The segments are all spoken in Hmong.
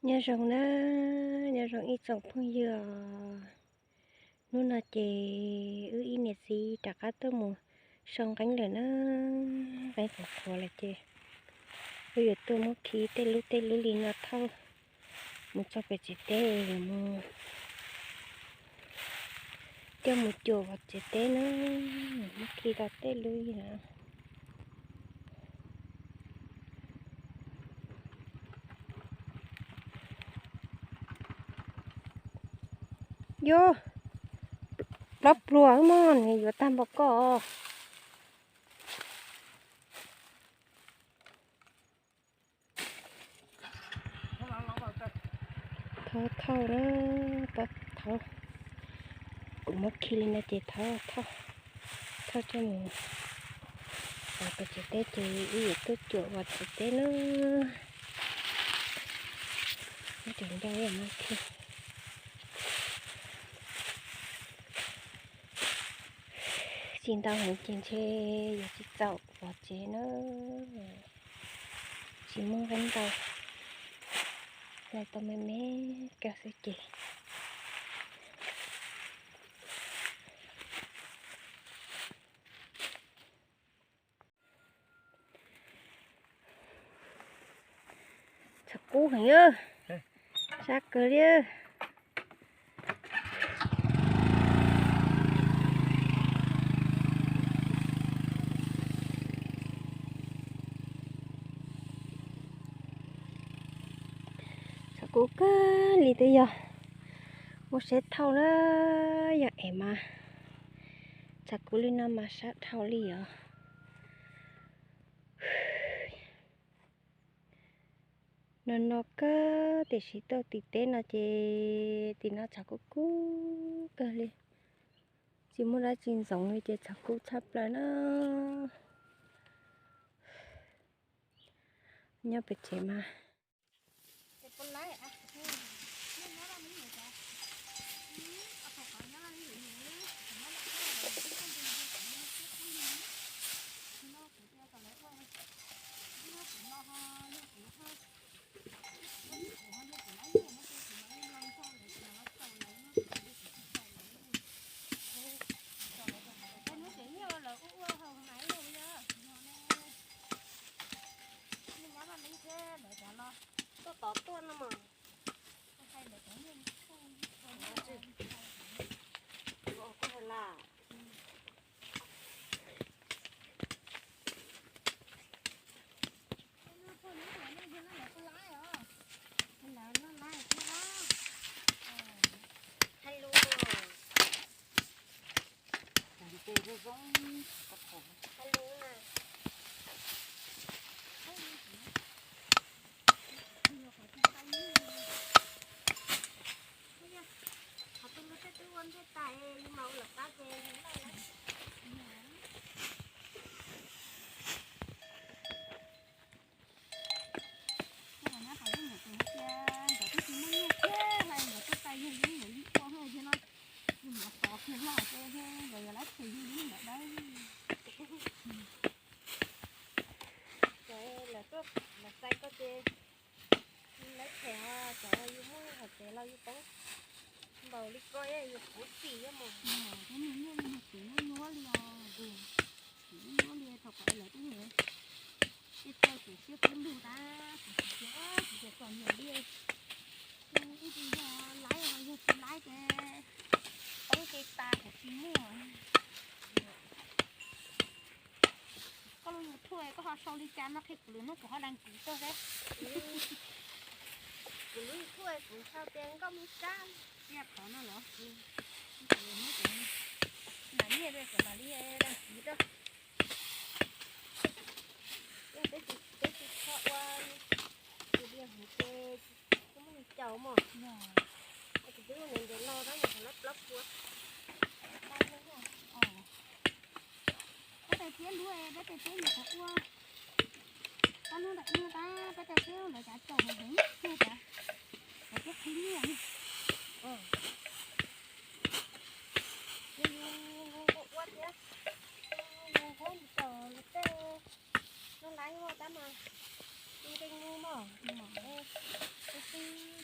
Nyob zoo na, nyob zoo ib tsoom phooj ywg os. Hnub no ces wb ib niam txiv rov qab tuaj mus sau nqeeb lawm na. Nqeeb qhuav qhuav lawm ces wb yuav tuaj muab khi tej lub tej lub li no thauj mus tso pem tsev teb, yuav mus coj mus cuam vov tsev teb na. Muab khi tau tej lub li na. Yus, plaub pluag mog, nws yuav tag npaum koj. Thauj thauj na, thauj, kuv muab khi li no ces thauj, thauj, thauj coj mus vov pem tsev teb ces wb yuav tuaj cuam vov tsev teb na. Muab cov ncauj no khi. Tsis ntau heev ces ntshe yuav tsis txaus vov tsev na. Tsis muaj nqeeb ntau, hlais tau me me kawg xwb ces. Tshav kub heev, sab kawg li. Tshav kub kawg li twb yog muaj siab thauj na, yog es mas tshav kub li no mas sab dhau li os. No no kawg tiam sis tuaj tim teb no ces tim no tshav kub kub kawg li. Tsis muaj dab tsi ntxoov li ces tshav kub tshaj plaws na. Nyob pem tsev mas tuaj tod tuaj no mas. Lawv tuaj lawv xaiv koj ces lawv them, cov yus muaj hom tsev los yus poob npaum li koj yus puv txim mos. Nyuaj li os, nyuaj li thaum qhov lawv twb tej txaus kuv siab pub lug tab kuv tsis tias, kuv tias txom nyem li. Ib tsis yog laib ho yog tsis laib ces poob ces tas kuv tsis muaj. Koj lub YouTube koj ho sau li cas no qhia kuv lwm hnub kuv ho đăng ký rau seb. Kuv lub YouTube kuv sau tias Nkauj Mej Sab. Tiag qhov no los? Nam niaj kuv mam li đăng ký rau. Yog peb tsis txhob ua tus diam huv ces tsis muaj neeg caum mos. Kuv twb ua ntev ntev los tab mus thaum lawv plaub puas. Peb tais txiab hlub, peb tais txiab nyuam qhuav ua. Pab hnub ntawm no tab peb tais txiab lawv cav caum heev heev tiag tiag, lawv thiaj qhib nyiaj li. Yus ua thiab, yus ua caum lawv tej no laiv ua tab mas nkees mus mos, tus twg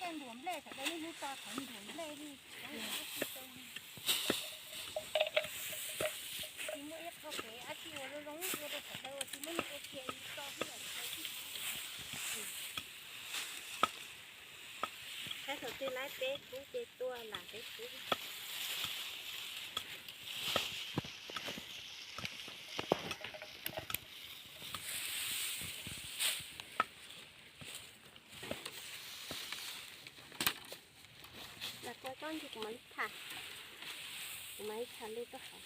Ntuas nplej, sawv daws niaj hnub tso qhov ntuas nplej li. Tsis muaj ib qho kev dab tsi uas zoo zoo ua rau sawv daws uas tsis muaj neeg ua kiag li tso xwb. Saib thaum twg laib peb kub ces tua lam peb kub. Lam kua tsob ntsis kuv mam li tham, kuv mam li tham lus rau hauv.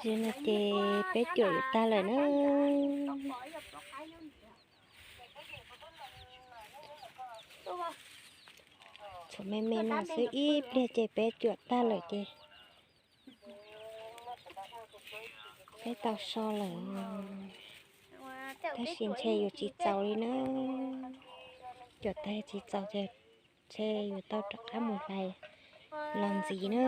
Zaum no ces peb cuam yuav tag lawm na. Txhuam me me no xwb ib pliag ces peb cuam tag lawm ces peb tau so lawm. Tab sis ntshe yuav tsis txaus li na. Cuam tag tsis txaus ces ntshe yuav tau rov qab mus hlais los ntxiv na.